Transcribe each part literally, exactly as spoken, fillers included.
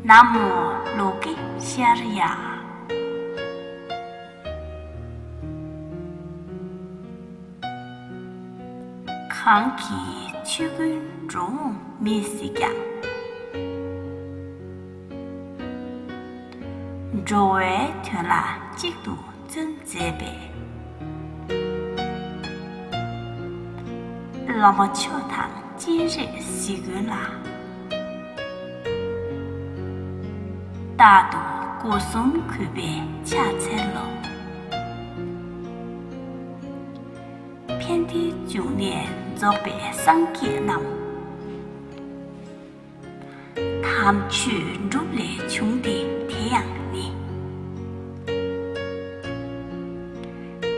ན་མོ་ལོ་ཀེ་ཤར་ཡ། གང་གི་ཆོས་ཀུན་འགྲོ་འོང་མེད་སྲིད་ཀྱང་། འགྲོ་བའི་དོན་ལ་གཅིག་ཏུ་བརྩོན་མཛད་པའི། བླ་མ་མཆོག་དང་སྤྱན་རས་གཟིགས་མགོན་ལ། རྟག་ཏུ་སྒོ་གསུམ་གུས་པས་ཕྱག་འཚལ་ལོ། ཕན་བདེའི་འབྱུང་གནས་རྫོགས་པའི་སངས་རྒྱས་རྣམས། དམ་ཆོས་སྒྲུབ་ལས་བྱུང་སྟེ་དེ་ཡང་ནི།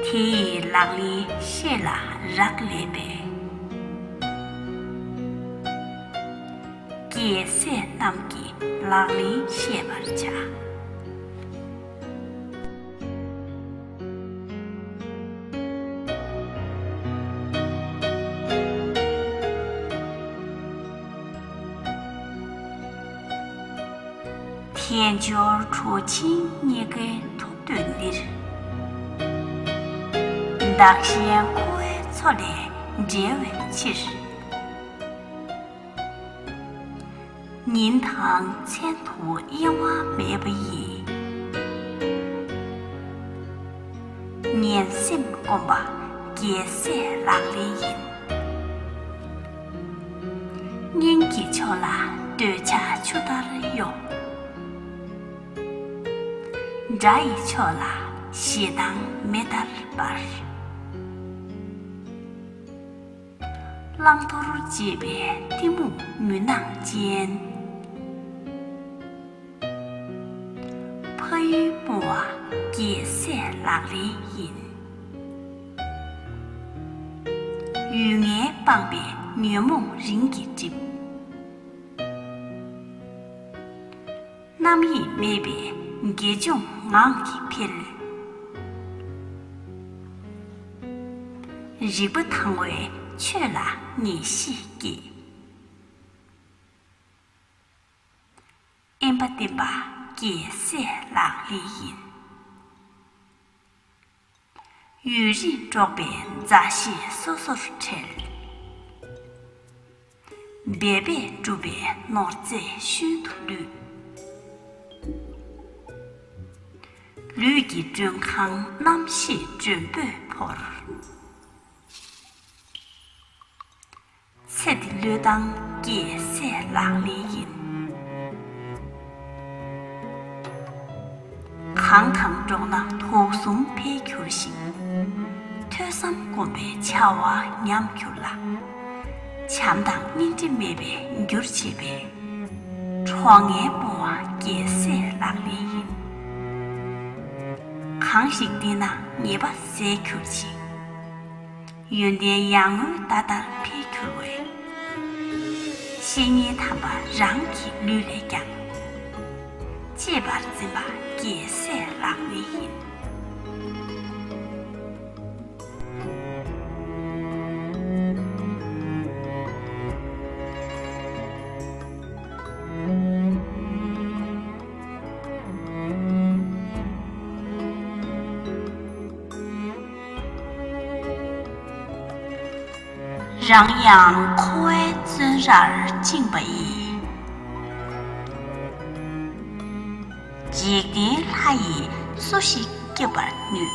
དེ་ཡི་ལག་ལེན་ཤེས་ལ་རག་ལས་པས། རྒྱལ་སྲས་རྣམས་ཀྱི་ལག་ལེན་ཤེས་པར་བྱ། དལ་འབྱོར་གྲོགས་བྱིན་རྙེད་དཀའི་ཐོབ་འདོད་འདིར། བདག་གཞན་འཁོར་བའི་མཚོ་ལས་བསྒྲལ་བའི་ཕྱིར། ཉིན་དང་མཚན་དུ་གཡེང་བ་མེད་པ་ཡི། ངན་སེམས་སྐོམ་པ་རྒྱལ་སྲས་ལག་ལེན་ཡིན། གཉེན་གྱི་ཕྱོགས་ལ་འདོད་ཆགས་ཆུ་ལྟར་གཡོ། དགྲ་ཡི་ཕྱོགས་ལ་ཞེ་སྡང་མེ་ལྟར་འབར། བླང་དོར་བརྗེད་པའི་གཏི་མུག་མུན་ནག་ཅན། ཕ་ཡུལ་སྤོང་བ་རྒྱལ་སྲས་ལག་ལེན་ཡིན། ཡུལ་ངན་སྤངས་པའི་ཉོན་མོངས་རིམ་གྱིས་འགྲིབ། རྣམ་གཡེང་མེད་པའི་དགེ་སྦྱོང་ངང་གིས་འཕེལ། རིག་པ་དྭངས་བས་ཆོས་ལ་ངེས་ཤེས་སྐྱེ། དབེན་པ་བསྟེན་པ་རྒྱལ་སྲས་ལག་ལེན་ཡིན། ཡུན་རིང་འགྲོགས་པའི་མཛའ་བཤེས་སོ་སོར་ཁྲེལ། འབད་པས་བསྒྲུབས་པའི་ནོར་རྫས་ཤུལ་དུ་ལུས། ལུས་ཀྱི་མགྲོན་ཁང་རྣམ་ཤེས་མགྲོན་པོས་བོར། ཚེ་འདི་བློས་བཏང་རྒྱལ་སྲས་ལག་ལེན་ཡིན། གང་དང་འགྲོགས་ན་དུག་གསུམ་འཕེལ་འགྱུར་ཞིང་། ཐོས་བསམ་སྒོམ་པའི་བྱ་བ་ཉམས་འགྱུར་ལ། བྱམས་དང་སྙིང་རྗེ་མེད་པའི་འགྱུར་བྱེད་པའི། གྲོགས་ངན་སྤོང་བ་རྒྱལ་སྲས་ལག་ལེན་ཡིན། གང་ཞིག་བསྟེན་ན་ཉེས་པ་ཟད་འགྱུར་ཅིང་། ཡོན་ཏན་ཡར་ངོའི་ཟླ་ལྟར་འཕེལ་འགྱུར་བས། བཤེས་གཉེན་དམ་པ་རང་གི་ལུས་ལས་ཀྱང་། གཅེས་པར་འཛིན་པ་རྒྱལ་སྲས་ལག་ལེན་ཡིན། རང་ཡང་འཁོར་བའི་བཙོན་རར་བཅིངས་པ་ཡི། འཇིག་རྟེན་ལྷ་ཡིས་སུ་ཞིག་སྐྱོབ་པར་ནུས།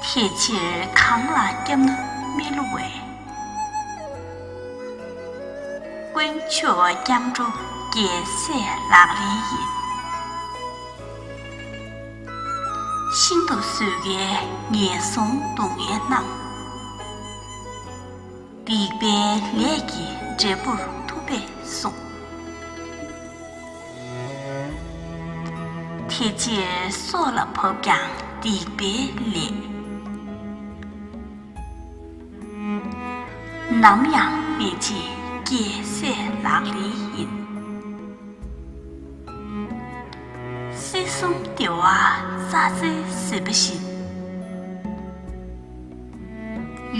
དེ་ཕྱིར་གང་ལ་སྐྱབས་ན་མི་བསླུ་བས། དཀོན་མཆོག་སྐྱབས་འགྲོ་རྒྱལ་སྲས་ལག་ལེན་ཡིན། ཤིན་ཏུ་བཟོད་དཀའི་ངན་སོང་སྡུག་བསྔལ་རྣམས། སྡིག་པའི་ལས་ཀྱི་འབྲས་བུར་ཐུབ་པས་གསུངས། དེ་ཕྱིར་སྲོག་ལ་བབ་ཀྱང་སྡིག་པའི་ལས། ནམ་ཡང་མི་བྱེད་རྒྱལ་སྲས་ལག་ལེན་ཡིན། སྲིད་གསུམ་བདེ་བ་རྩྭ་རྩེའི་ཟིལ་པ་བཞིན།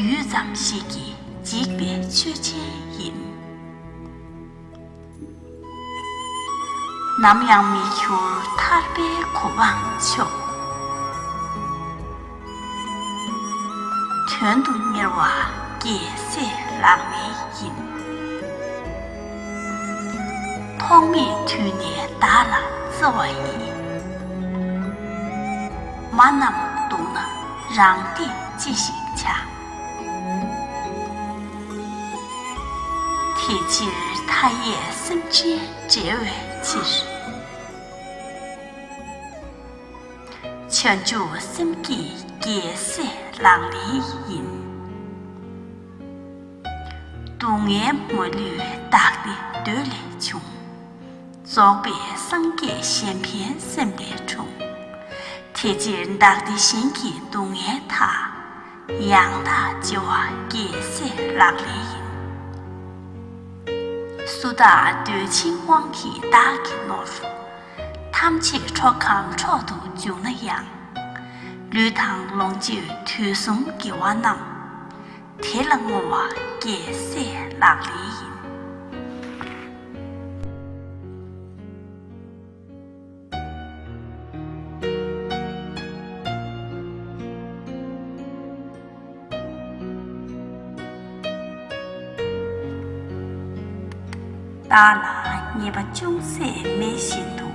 ཡུད་ཙམ་ཞིག་གིས་འཇིག་པའི་ཆོས་ཅན་ཡིན། ནམ་ཡང་མི་འགྱུར་ཐར་པའི་གོ་འཕང་མཆོག། དོན་དུ་གཉེར་བ་རྒྱལ་སྲས་ལག་ལེན་ཡིན། ཐོག་མེད་དུས་ནས་བདག་ལ་བརྩེ་བ་ཡིས། མ་རྣམས་གདུང་ན་རང་བདེ་ཅི་ཞིག་བྱ། དེ་ཕྱིར་མཐའ་ཡས་སེམས་ཅན་བསྒྲལ་བའི་ཕྱིར། བྱང་ཆུབ་སེམས་བསྐྱེད་རྒྱལ་སྲས་ལག་ལེན་ཡིན། སྡུག་བསྔལ་མ་ལུས་བདག་བདེ་འདོད་ལས་བྱུང་། རྫོགས་པའི་སངས་རྒྱས་གཞན་ཕན་སེམས་ལས་འཁྲུངས། དེ་ཕྱིར་བདག་བདེ་གཞན་གྱི་སྡུག་བསྔལ་དག། ཡང་དག་བརྗེ་བ་རྒྱལ་སྲས་ལག་ལེན་ཡིན། སུ་དག་འདོད་ཆེན་དབང་གིས་བདག་གི་ནོར། ཐམས་ཅད་འཕྲོག་གམ་འཕྲོག་ཏུ་འཇུག་ན་ཡང་། ལུས་དང་ལོངས་སྤྱོད་དུས་གསུམ་དགེ་བ་རྣམས། དེ་ལ་བསྔོ་བ་རྒྱལ་སྲས་ལག་ལེན་ཡིན། བདག་ལ་ཉེས་པ་ཅུང་ཟད་མེད་བཞིན་དུ།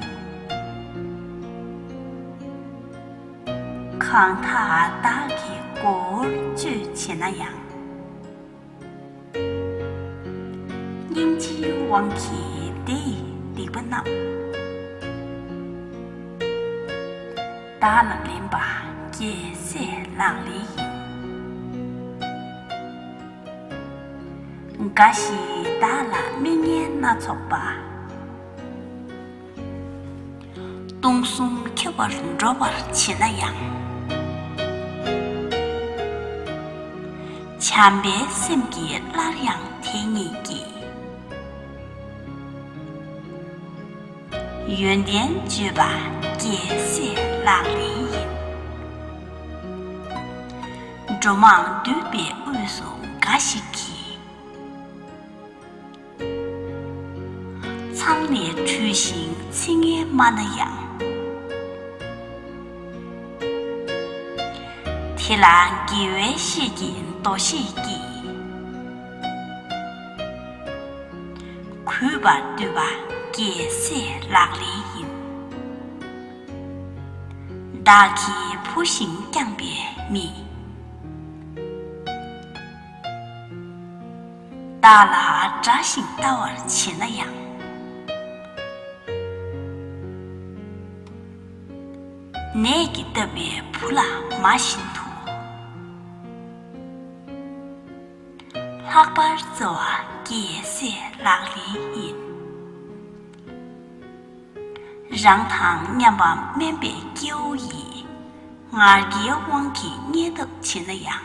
གང་དག་བདག་གིས་མགོ་བོར་སྤྱོད་བྱེད་ན་ཡང་། སྙིང་རྗེའི་དབང་གིས་དེ་ཡི་སྡིག་པ་རྣམས། བདག་ལ་ལེན་པ་རྒྱལ་སྲས་ལག་ལེན་ཡིན། འགའ་ཞིག་བདག་ལ་མི་ཉན་སྣ་ཚོགས་པ། སྟོང་གསུམ་ཁྱབ་པར་འགྲོ་བར་བྱེད་ན་ཡང་། བྱམས་པའི་སེམས་ཀྱིས་སླར་ཡང་དེ་ཉིད་ཀྱི། ཡོན་ཏན་བརྗོད་པ་རྒྱལ་སྲས་ལག་ལེན་ཡིན། འགྲོ་མང་འདུས་པའི་དབུས་སུ་འགའ་ཞིག་གིས། ཚང་ནས་བྲུས་ཤིང་ཚིག་ངན་སྨྲ་ན་ཡང་། དེ་ལ་དགེ་བའི་བཤེས་ཀྱི་འདུ་ཤེས་ཀྱིས། གུས་པར་འདུད་པ་རྒྱལ་སྲས་ལག་ལེན་ཡིན། བདག་གིས་ཕུལ་ཞིང་བསྐྱངས་པའི་མི། བདག་ལ་དགྲ་ཞིང་ལྟ་བར་བྱེད་ན་ཡང་། ནད་ཀྱིས་བཏབ་པའི་བུ་ལ་མ་བཞིན་དུ། ལྷག་པར་བརྩེ་བ་རྒྱལ་སྲས་ལག་ལེན་ཡིན། རང་དང་མཉམ་པ་དམན་པའི་སྐྱེ་བོ་ཡིས། ང་རྒྱལ་དབང་གིས་བརྙས་ཐབས་བྱེད་ན་ཡང་།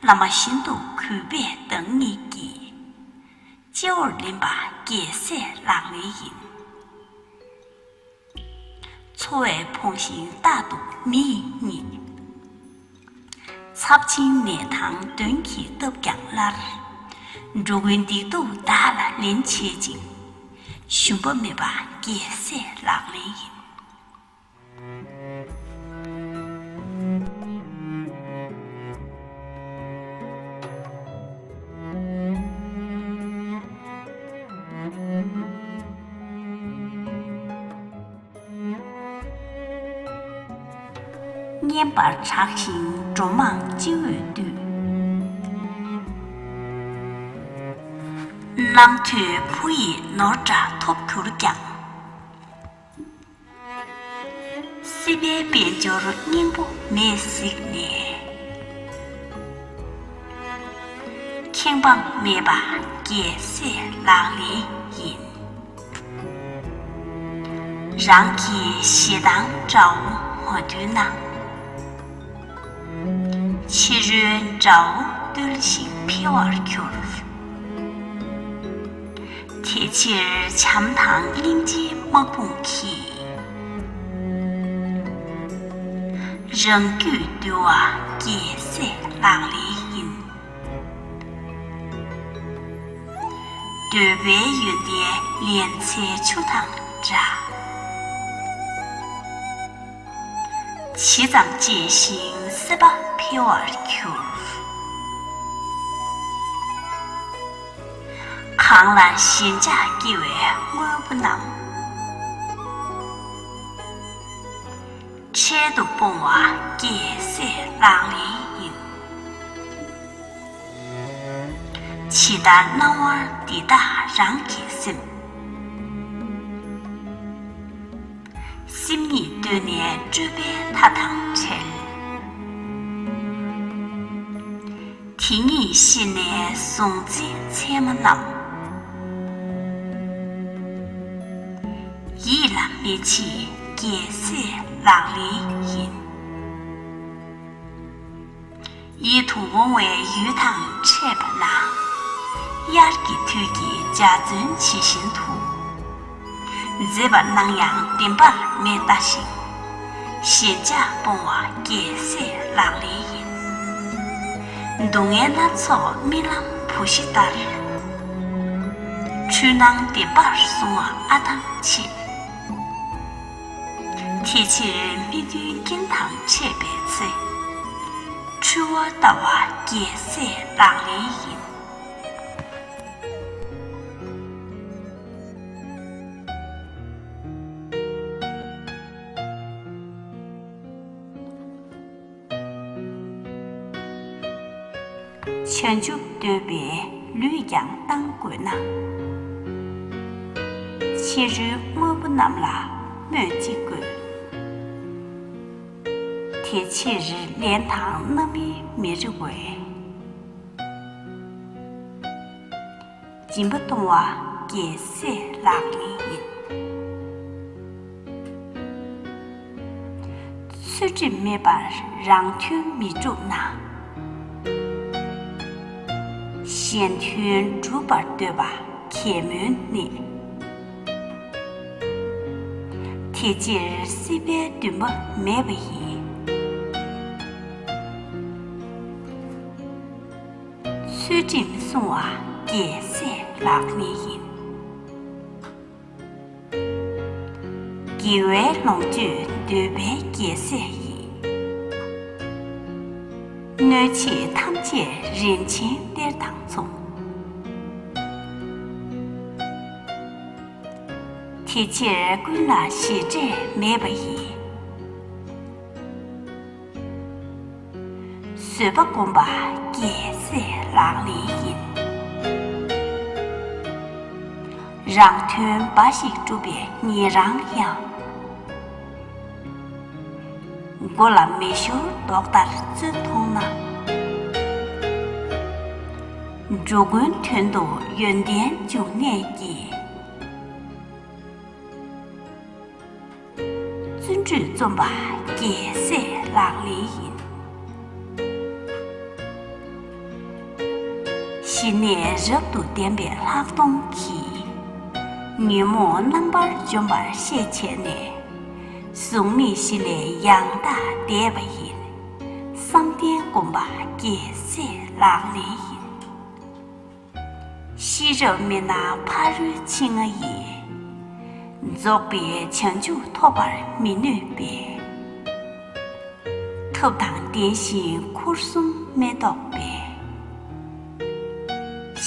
བླ་མ་བཞིན་དུ་གུས་པས་བདག་ཉིད་ཀྱི། སྤྱི་བོར་ལེན་པ་རྒྱལ་སྲས་ལག་ལེན་ཡིན། འཚོ་བས་ཕོངས་ཤིང་རྟག་ཏུ་མི་ཡིས་བརྙས། ཚབས་ཆེན་ནད་དང་གདོན་གྱིས་བཏབ་ཀྱང་སླར། འགྲོ་ཀུན་སྡིག་སྡུག་བདག་ལ་ལེན་བྱེད་ཅིང་། ཞུམ་པ་མེད་པ་རྒྱལ་སྲས་ལག་ལེན་ཡིན། བསྙེན་པར་གྲགས་ཤིང་འགྲོ་མང་སྤྱི་བོས་འདུད། རྣམ་ཐོས་བུ་ཡི་ནོར་འདྲ་ཐོབ་གྱུར་ཀྱང་། སྲིད་པའི་དཔལ་འབྱོར་སྙིང་པོ་མེད་གཟིགས་ནས། ཁེངས་སྤངས་མེད་པ་རྒྱལ་སྲས་ལག་ལེན་ཡིན། རང་གི་ཞེ་སྡང་དགྲ་བོ་མ་བཏུལ་ན། ཕྱི་རོལ་དགྲ་བོ་བཏུལ་ཞིང་འཕེལ་བར་འགྱུར། དེ་ཕྱིར་བྱམས་དང་སྙིང་རྗེའི་དམག་དཔུང་གིས། རང་རྒྱུད་འདུལ་བ་རྒྱལ་སྲས་ལག་ལེན་ཡིན། འདོད་པའི་ཡོན་ཏན་ལན་ཚྭའི་ཆུ་དང་ འདྲ། ཇི་ཙམ་གཅེས་ཤིང་སྲེད་པ་འཕེལ་བར་འགྱུར། གང་ལ་ཞེན་ཆགས་སྐྱེ་བའི་དངོས་པོ་རྣམས། འཕྲལ་དུ་སྤོང་བ་རྒྱལ་སྲས་ལག་ལེན་ཡིན། ཇི་ལྟར་སྣང་བ་འདི་དག་རང་གི་སེམས། སེམས་ཉིད་གདོད་ནས་སྤྲོས་པའི་མཐའ་དང་བྲལ། དེ་ཉིད་ཤེས་ནས་གཟུང་འཛིན་མཚན་མ་རྣམས། ཡིད་ལ་མི་བྱེད་རྒྱལ་སྲས་ལག་ལེན་ཡིན། ཡིད་དུ་འོང་བའི་ཡུལ་དང་འཕྲད་པ་ན། དབྱར་གྱི་དུས་ཀྱི་འཇའ་ཚོན་ཇི་བཞིན་དུ། མཛེས་པར་སྣང་ཡང་བདེན་པར་མེད་ལྟ་ཞིང་། ཞེན་ཆགས་སྤོང་བ་རྒྱལ་སྲས་ལག་ལེན་ཡིན། སྡུག་བསྔལ་སྣ་ཚོགས་རྨི་ལམ་བུ་གཞི་ལྟར། འཁྲུལ་སྣང་བདེན་པར་བཟུང་བ་ཨ་ཐམ་ཆེ། དེ་ཕྱིར་སྨིན་གྲོལ་རྐྱེན་དང་འཕྲད་པའི་ཚེ། འཁྲུལ་བ་ལྟ་བ་རྒྱལ་སྲས་ལག་ལེན་ཡིན། བྱང་ཆུབ་འདོད་པའི་ལུས་ཀྱང་བཏང་དགོས་ན། ཕྱི་རོལ་དངོས་པོ་རྣམས་ལ་སྨོད་ཅི་དགོས། དེ་ཕྱིར་ལན་དང་རྣམ་སྨིན་མི་རེ་བས། སྦྱིན་པ་གཏོང་བ་རྒྱལ་སྲས་ལག་ལེན་ཡིན། ཚུལ་ཁྲིམས་མེད་པར་རང་དོན་མི་འགྲུབ་ན། གཞན་དོན་སྒྲུབ་པར་འདོད་པ་གད་མོའི་གནས། དེ་ཕྱིར་སྲིད་པའི་འདུན་པ་མེད་པ་ཡིས། ཚུལ་ཁྲིམས་བསྲུང་བ་རྒྱལ་སྲས་ལག་ལེན་ཡིན། དགེ་བའི་ལོངས་སྤྱོད་འདོད་པའི་རྒྱལ་སྲས་ཡིན། གནོད་བྱེད་ཐམས་ཅད་རིན་ཆེན་གཏེར་དང་མཚུངས། དེ་ཕྱིར་ཀུན་ལ་ཞེ་འགྲས་མེད་པ་ཡིས། བཟོད་པ་བསྒོམ་པ་རྒྱལ་སྲས་ལག་ལེན་ཡིན། རང་དོན་འབའ་ཞིག་སྒྲུབ་པའི་ཉེ་རང་ཡང་། མགོ་ལ་མེ་ཤོར་མདོག་ལྟར་བཙོན་མཐོང་ན། འགྲོ་ཀུན་དོན་དུ་ཡོན་ཏན་འབྱུང་གནས་ཀྱི། བརྩོན་འགྲུས་རྩོམ་པ་རྒྱལ་སྲས་ལག་ལེན་ཡིན། ཞི་གནས་རབ་ཏུ་ལྡན་པའི་ལྷག་མཐོང་གིས། ཉོན་མོངས་རྣམ་པར་འཇོམས་པར་ཤེས་བྱས་ནས། གཟུགས་མེད་ཞི་ལས་ཡང་དག་འདས་པ་ཡིན། བསམ་གཏན་བསྒོམ་པ་རྒྱལ་སྲས་ལག་ལེན་ཡིན། ཤེས་རབ་མེད་ན་ཕ་རོལ་ཕྱིན་ལྔ་ཡི། རྫོགས་པའི་བྱང་ཆུབ་ཐོབ་པར་མི་ནུས་པས། ཐབས་དང་ལྡན་ཞིང་འཁོར་གསུམ་མི་རྟོག་པས།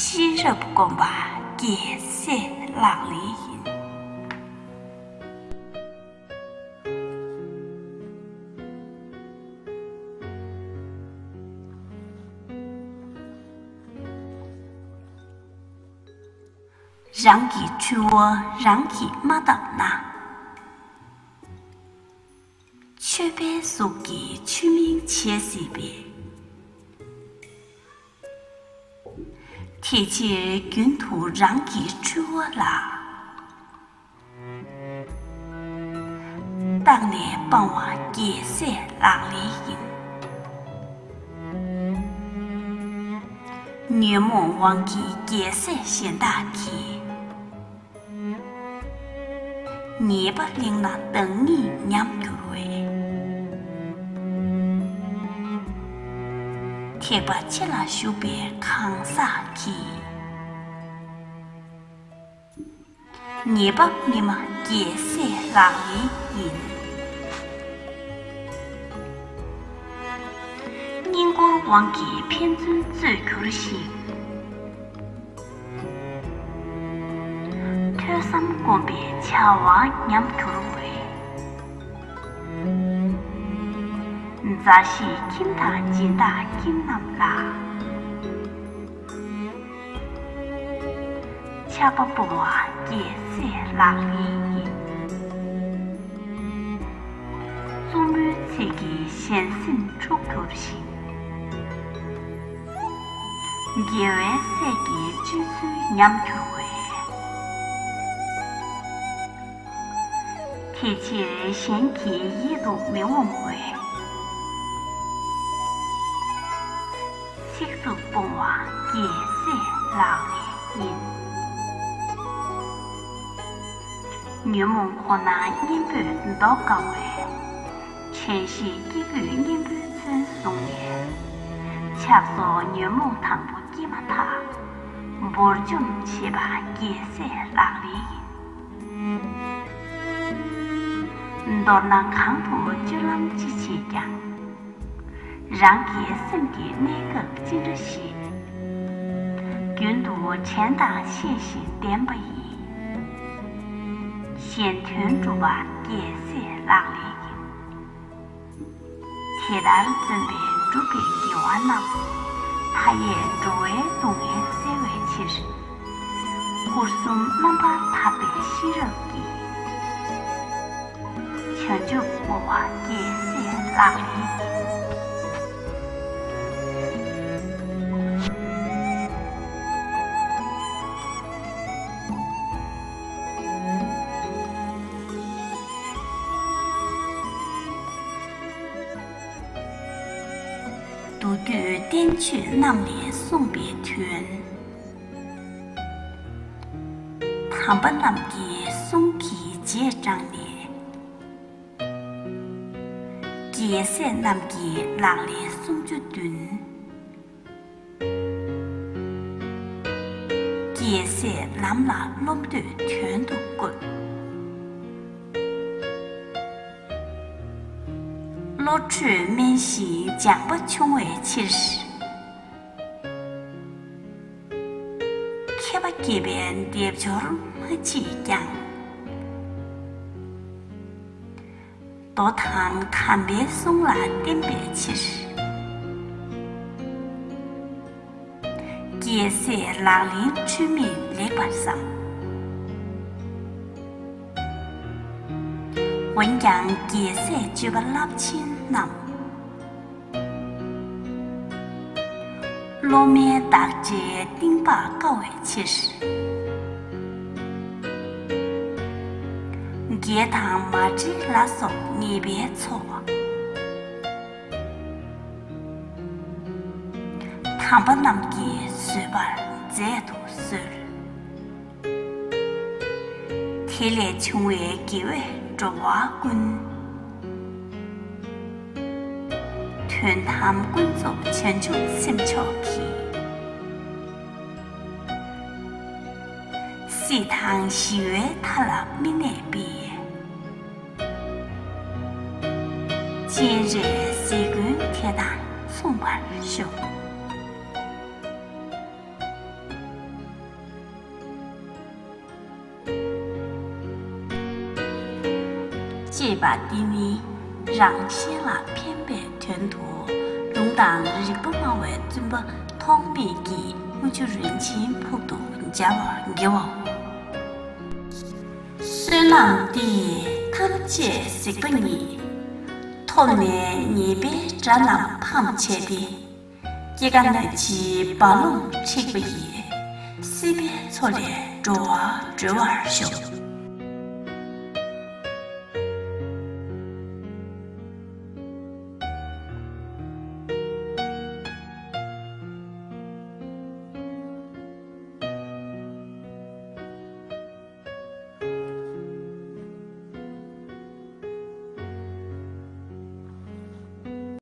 ཤེས་རབ་བསྒོམ་པ་རྒྱལ་སྲས་ལག་ལེན་ཡིན། རང་གི་འཁྲུལ་བ་རང་གིས་མ་བརྟགས་ན། ཆོས་པའི་གཟུགས་ཀྱིས་ཆོས་མིན་བྱེད་སྲིད་པས། དེ་ཕྱིར་རྒྱུན་དུ་རང་གི་འཁྲུལ་བ་ལ། བརྟགས་ནས་སྤང་བ་རྒྱལ་སྲས་ལག་ལེན་ཡིན། ཉོན་མོངས་དབང་གིས་རྒྱལ་སྲས་གཞན་དག་གིས། ཉེས་པ་གླེང་ན་བདག་ཉིད་ཉམས་འགྱུར་བས། ཐེག་པ་ཆེ་ལ་ཞུགས་པའི་གང་ཟག་གིས། ཉེས་པ་སྨིན་མ་རྒྱལ་སྲས་ལག་ལེན་ཡིན། སྙིང་ཁོང་དབང་གིས་ཕན་ཚུན་རྩོད་གྱུར་ཞིང་། ཐོས་བསམ་སྒོམ་པའི་བྱ་བ་ཉམས་གྱུར་བས། མཛའ་བཤེས་ཁྱིམ་བདག་སྦྱིན་བདག་ཁྱིམ་རྣམས་ལ། ཆགས་པ་སྤོང་བ་རྒྱལ་སྲས་ལག་ལེན་ཡིན། བཙུན་མོའི་ཚིག་གིས་གཞན་སེམས་འཁྲུགས་གྱུར་ཞིང་། དགེ་བའི་སྲས་ཀྱི་སྤྱོད་ཚུལ་ཉམས་གྱུར་བས། དེ་ཕྱིར་གཞན་གྱི་ཡིད་དུ་མི་འོང་བའི། ཚིག་རྩུབ་སྤོང་བ་རྒྱལ་སྲས་ལག་ལེན་ཡིན། ཉོན་མོངས་ཁོ་ན་གཉེན་པོས་བཟློག་དཀའ་བས། དྲན་ཤེས་སྐྱེ་དགུས་གཉེན་པོའི་མཚོན་བཟུང་ནས། ཆགས་སོགས་ཉོན་མོངས་དང་པོ་སྐྱེས་མ་ཐག་འབུར་འཇོམས་བྱེད་པ་རྒྱལ་སྲས་ལག་ལེན་ཡིན། མདོར་ན་གང་དུ་སྤྱོད་ལམ་ཅི་བྱེད་ཀྱང་། རང་གི་སེམས་ཀྱི་གནས་སྐབས་ཅི་འདྲ་ཞིག་རྒྱུན་དུ་དྲན་དང་ཤེས་ཤིང་ལྡན་པ་ཡིས། གཞན་དོན་སྒྲུབ་པ་རྒྱལ་སྲས་ལག་ལེན་ཡིན། དེ་ལྟར་བརྩོན་པས་བསྒྲུབས་པའི་དགེ་བ་རྣམས། མཐའ་ཡས་འགྲོ་བའི་སྡུག་བསྔལ་སེལ་བའི་ཕྱིར། སྐུ་གསུམ་རྣམ་པར་དག་པའི་ཤེས་རབ་ཀྱིས། བྱང་ཆུབ་བསྔོ་བ་རྒྱལ་སྲས་ལག་ལེན་ཡིན། མདོ་རྒྱུད་བསྟན་བཅོས་རྣམས་ལས་གསུངས་པའི་དོན། དམ་པ་རྣམས་ཀྱི་གསུང་གི་རྗེས་འབྲངས་ནས། རྒྱལ་སྲས་རྣམས་ཀྱི་ལག་ལེན་སུམ་ཅུ་བདུན། རྒྱལ་སྲས་ལམ་ལ་སློབ་འདོད་དོན་དུ་བཀོད། བློ་གྲོས་དམན་ཞིང་སྦྱངས་པ་ཆུང་བའི་ཕྱིར། མཁས་པ་དགྱེས་པའི་སྡེབ་སྦྱོར་མ་མཆིས་ཀྱང་། མདོ་དང་དམ་པའི་གསུང་ལ་བརྟེན་པའི་ཕྱིར། རྒྱལ་སྲས་ལག་ལེན་འཁྲུལ་མེད་ལེགས་པར་བསམ། འོན་ཀྱང་རྒྱལ་སྲས་སྤྱོད་པ་རླབས་ཆེན་རྣམས། སློབ་མའི་བདག་འཛིན་གཏིང་དཔག་དཀའ་བའི་ཕྱིར། དགེ་དང་མ་འབྲེལ་ལ་སོགས་ཉེས་པའི་ཚོགས། དམ་པ་རྣམས་ཀྱིས་བཟོད་པར་མཛད་དུ་གསོལ། དེ་ལས་བྱུང་བའི་དགེ་བས་འགྲོ་བ་ཀུན། དོན་དམ་ཀུན་རྫོབ་བྱང་ཆུབ་སེམས་མཆོག་གི། སྲིད་དང་ཞི་བའི་མཐའ་ལ་མི་གནས་པའི། སྤྱན་རས་གཟིགས་མགོན་དེ་དང་མཚུངས་པར་ཤོག། ཅེས་པ་འདི་ནི་རང་གཞན་ལ་ཕན་པའི་དོན་དུ་ལུང་དང་རིགས་པ་སྨྲ་བའི་བཙུན་པ་ཐོགས་མེད་ཀྱིས་དངུལ་ཆུ་རིན་ཆེན་ཕུག་ཏུ་སྦྱར་བར་བགྱིའོ། བསོད་ནམས་འདི་ཡིས་ཐམས་ཅད་གཟིགས་པ་ཉིད། ཐོབ་ནས་ཉེས་པའི་དགྲ་རྣམས་ཕམ་བྱས་ཏེ། སྐྱེ་རྒ་ན་འཆིའི་རྦ་ཀློང་འཁྲིགས་པ་ཡི། སྲིད་པའི་མཚོ་ལས་འགྲོ་བ་སྒྲོལ་བར་ཤོག།